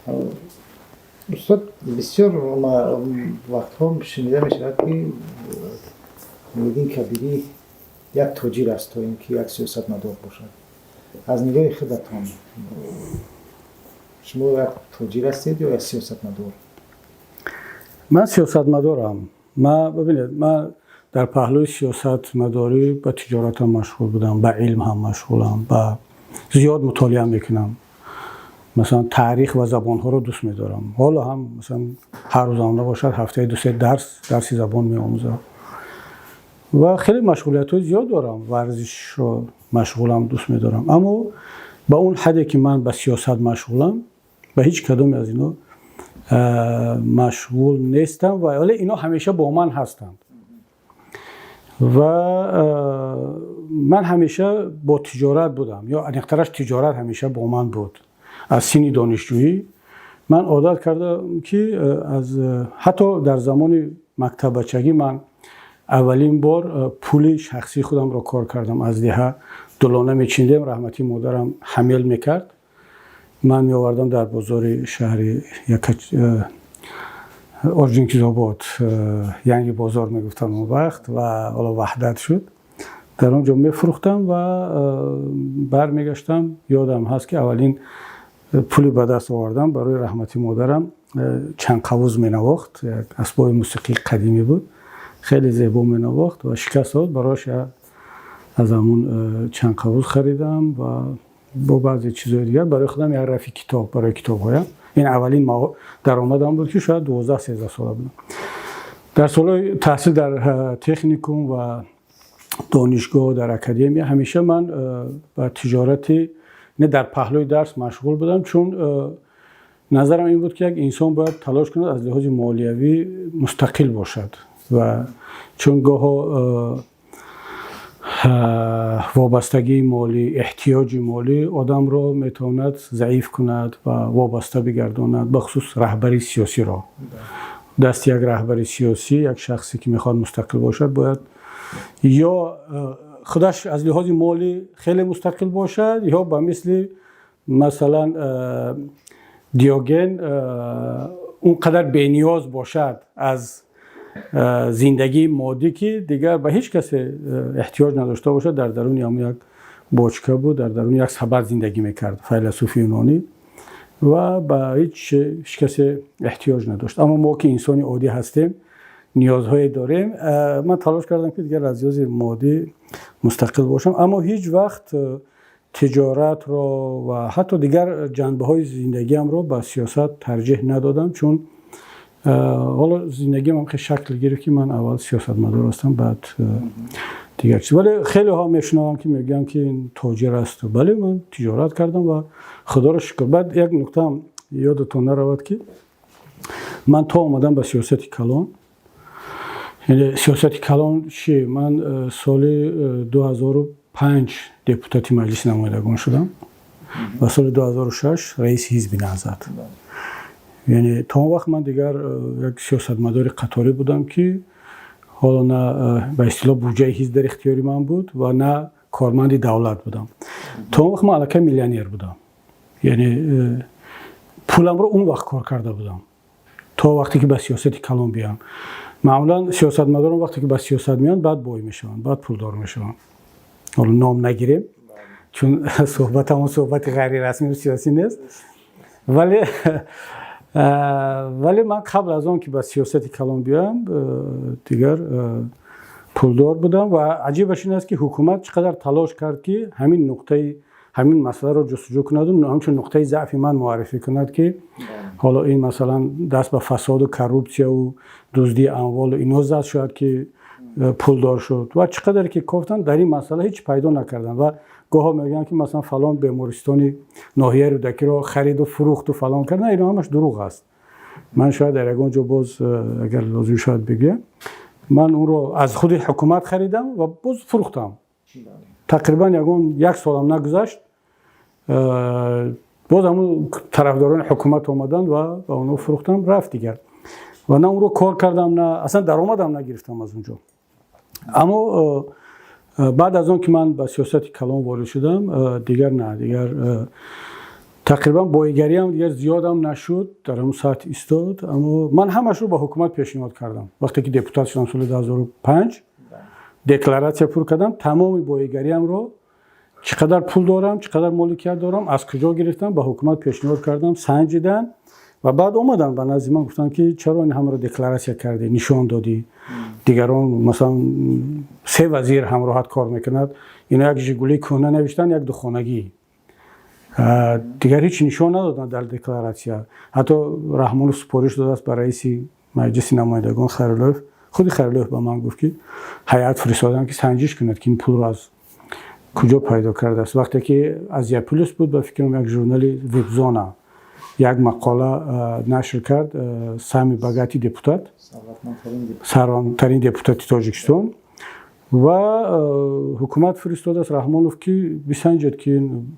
Устод, бисёр вақтҳо шунида мешавад, ки Муҳиддин Кабирӣ як тоҷир аст, то ин ки як сиёсатмадор бошад. Аз нигоҳи худатон, шумо як тоҷир ҳастед ё як сиёсатмадор? Ман сиёсатмадорам. Ман, бибинед, ман дар паҳлӯи сиёсатмадорӣ ба тиҷоратам машғул будам, ба илм ҳам машғулам, ба зиёд мутолиа мекунам. Масалан, таърих ва забонҳоро дӯст медорам. Ҳоло ҳам, масалан, ҳар рӯзам набошад, ҳафтаи дусе дарси забон меомӯзам ва хеле машғулиятҳои зиёд дорам. Варзишро машғулам, дӯст медорам, аммо ба он ҳадде, ки ман ба сиёсат машғулам, ба ҳеҷ кадоме аз ино машғул нестам. Вале ино ҳамеша бо ман ҳастанд ва ман ҳамеша бо тиҷорат будам, ё аниқтараш, тиҷорат ҳамеша бо ман буд. Аз синни донишҷӯӣ ман одат кардам, ки аз ҳатто дар замони мактаббачагӣ ман аввалин бор пули шахсии худамро кор кардам. Аз деҳа дулона мечиндем, раҳматии модарам ҳамел мекард, ман меовардам, дар бозори шаҳри Орджоникидзобод, Янги бозор мегуфтам он вақт ва ҳоло Ваҳдат шуд, дар он ҷо мефурӯхтам ва бармегаштам. Ёдам ҳаст, ки аввалин пули ба даст овардам, барои раҳмати модарам, чанқавуз менавохт, як асбоби мусиқии қадимӣ буд, хеле зебо менавохт ва шикаст дод, барояш аз ҳамун чанқавуз харидам ва бо баъзе чизҳои дигар барои худам як рафи китоб барои китобҳоям. Ин аввалин даромадам буд, ки шояд 12-13 сола будам. Дар солҳои таҳсил дар техникум ва донишгоҳ, дар академия ҳамеша ман ба тиҷорати не дар паҳлӯи дарс машғул будам, чун назарам ин буд, ки як инсон бояд талош кунад, аз лиҳози молиявӣ мустақил бошад. Ва чун гоҳо вобастагии молӣ, эҳтиёҷи молӣ одамро метавонад заиф кунад ва вобаста бигардонад, бахусус раҳбари сиёсиро. Дасти як раҳбари сиёсӣ, як шахсе, ки мехоҳад мустақил бошад, бояд ё худаш аз лиҳози молӣ хеле мустақил бошад, ё ба мисли, масалан, Диоген он қадар бениёз бошад аз зиндагии моддӣ, ки дигар ба ҳеҷ касе эҳтиёҷ надошта бошад. Дар даруни ҳамон як бочка буд, дар даруни як сабад зиндагӣ мекард файласуфи юнонӣ ва ба ҳеҷ касе эҳтиёҷ надошт. Аммо мо, ки инсони оддӣ ҳастем, ниёзҳое дорем. Ман талош кардам, ки дигар аз лиҳози моддӣ мустақил бошам, аммо ҳеҷ вақт тиҷоратро ва ҳатто дигар ҷанбаҳои зиндагиамро ба сиёсат тарҷеҳ надодам, чун ҳоло зиндагиам ҳам хеле шакл гирифт, ки ман аввал сиёсатмадор ҳастам, баъд дигар чиз. Вале хелеҳо мешунавам, ки мегӯям, ки ин тоҷир аст. Бале, ман тиҷорат кардам ва худоро шукр. Баъд як нуктаам ёдатон наравад, ки ман то омадам ба сиёсати калон, яъне сиёсати калон чи, ман соли 2005 депутати Маҷлиси намояндагон шудам ва соли 2006 раиси ҳизби Наҳзат. Яъне то он вақт ман дигар як сиёсатмадори қаторӣ будам, ки ҳоло на ба истилоҳ буҷаи ҳизб дар ихтиёри ман буд ва на корманди давлат будам. То он вақт ман аллакай миллионер будам, яъне пуламро он вақт кор карда будам, то вақте ки ба сиёсати калон биям. Маъмулан сиёсатмадорон вақте ки ба сиёсат меоянд, баъд бой мешаванд, баъд пулдор мешаванд. Ҳоло ном нагирем, чун суҳбатамон суҳбати ғайрирасмию сиёсӣ нест. Вале ман қабл аз он ки ба сиёсати калон биёям, дигар пулдор будам. Ва аҷибаш ин аст, ки ҳукумат чӣ қадар талош кард, ки ҳамин нуқтаи, ҳамин масъаларо ҷустуҷӯ кунаду ҳамчун нуқтаи заъфи ман муаррифӣ кунад, ки ҳоло ин, масалан, даст ба фасоду коррупсияву дуздии амволу ино зад, шояд ки пулдор шуд. Ва чӣ қадаре ки кофтанд, дар ин масъала ҳеҷ пайдо накарданд. Ва гоҳо мегӯянд, ки масалан, фалон бемористони ноҳияи Рӯдакиро хариду фурӯхту фалон кард. На, ино ҳамаш дурӯғ аст. Ман шояд дар ягон ҷо боз, агар лозим шояд, бигӯям. Ман онро аз худи ҳукумат харидам ва боз фурӯхтам. Тақрибан ягон як солам нагузашт, боз ҳамун тарафдорони ҳукумат омаданд ва ба онҳо фурӯхтам, рафт дигар. Ва на онро кор кардам, на аслан даромадам нагирифтам аз он ҷо. Аммо баъд аз он ки ман ба сиёсати калон ворид шудам, дигар на, дигар Тақрибан боигариам дигар зиёдам нашуд, дар ҳамун сатҳ истод. Аммо ман ҳамашро ба ҳукумат пешниҳод кардам. Вақте ки депутат шудам, соли 2005 декларатсия пур кардам, тамоми боигариамро, чӣ қадар пул дорам, чӣ қадар моликият дорам, аз куҷо гирифтам, ба ҳукумат пешниҳод кардам. Санҷидан ва баъд омаданд ба назди ман, гуфтанд, ки чаро ин ҳамаро декларатсия кардӣ, нишон додӣ? Дигарон, масалан, се вазир ҳамроҳат кор мекунад, ино як Жигули кӯҳна навиштанд, як духонагӣ, дигар ҳеҷ нишон надоданд дар декларатсия. Ҳатто Раҳмонов супориш додааст ба раиси Маҷлиси намояндагон Хайруллоев. Худи Хайруллоев ба ман гуфт, ки ҳайат фиристоданд, ки санҷиш кунад, ки ин пулро аз куҷо пайдо кардааст. Вақте ки Азия Плюс буд, ба фикрам, як журнали Вебзона як мақола нашр кард: «Самый богатый депутат», сарватмандтарин депутати Тоҷикистон. Ва ҳукумат фиристодааст Раҳмонов, ки бисанҷад, ки ин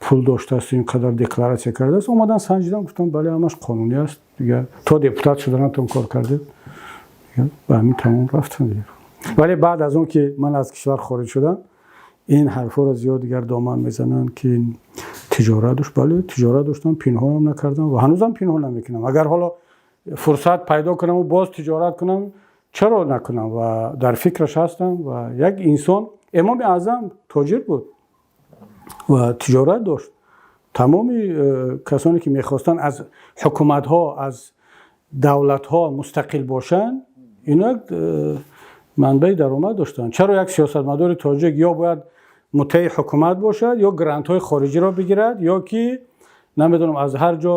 пул доштааст, ин қадар декларатсия кардааст. Омадан, санҷидан, гуфтам: «Бале, ҳамаш қонунӣ аст». Дигар то депутат шуданатон кор кардед, ба ҳамин тамом рафтам. Вале баъд аз он ки ман аз кишвар хориҷ шудам, ин ҳарфҳоро зиёд дигар доман мезананд, ки тиҷорат дошт. Бале, тиҷорат доштам, пинҳонам накардам ва ҳанӯзам пинҳон намекунам. Агар ҳоло фурсат пайдо кунаму боз тиҷорат кунам, чаро накунам? Ва дар фикраш ҳастам. Ва як инсон, Имоми Аъзам тоҷир буд ва тиҷорат дошт. Тамоми касоне ки мехостанд аз ҳукуматҳо, аз давлатҳо мустақил бошанд, ино манбаи даромад доштанд. Чаро як сиёсатмадори тоҷик ё бояд мутеи ҳукумат бошад, ё грантҳои хориҷиро бигирад, ё ки намедонам, аз ҳар ҷо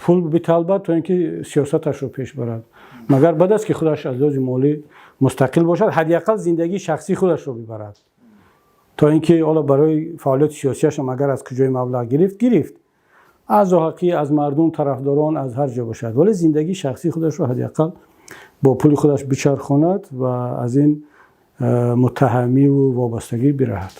пул биталбад, то ин ки сиёсаташро пеш барад? Магар бад аст, ки худаш аз лиҳози молӣ мустақил бошад, ҳадди ақал зиндагии шахсии худашро бибарад, то ин ки ҳоло барои фаъолияти сиёсияшам агар аз куҷои маблағ гирифт, гирифт, аз ҳаққи аз мардум, тарафдорон, аз ҳар ҷо бошад, вале зиндагии шахсии худашро ҳадди ақал бо пули худаш бичархонад ва аз ин муттаҳамиву вобастагӣ бираҳад.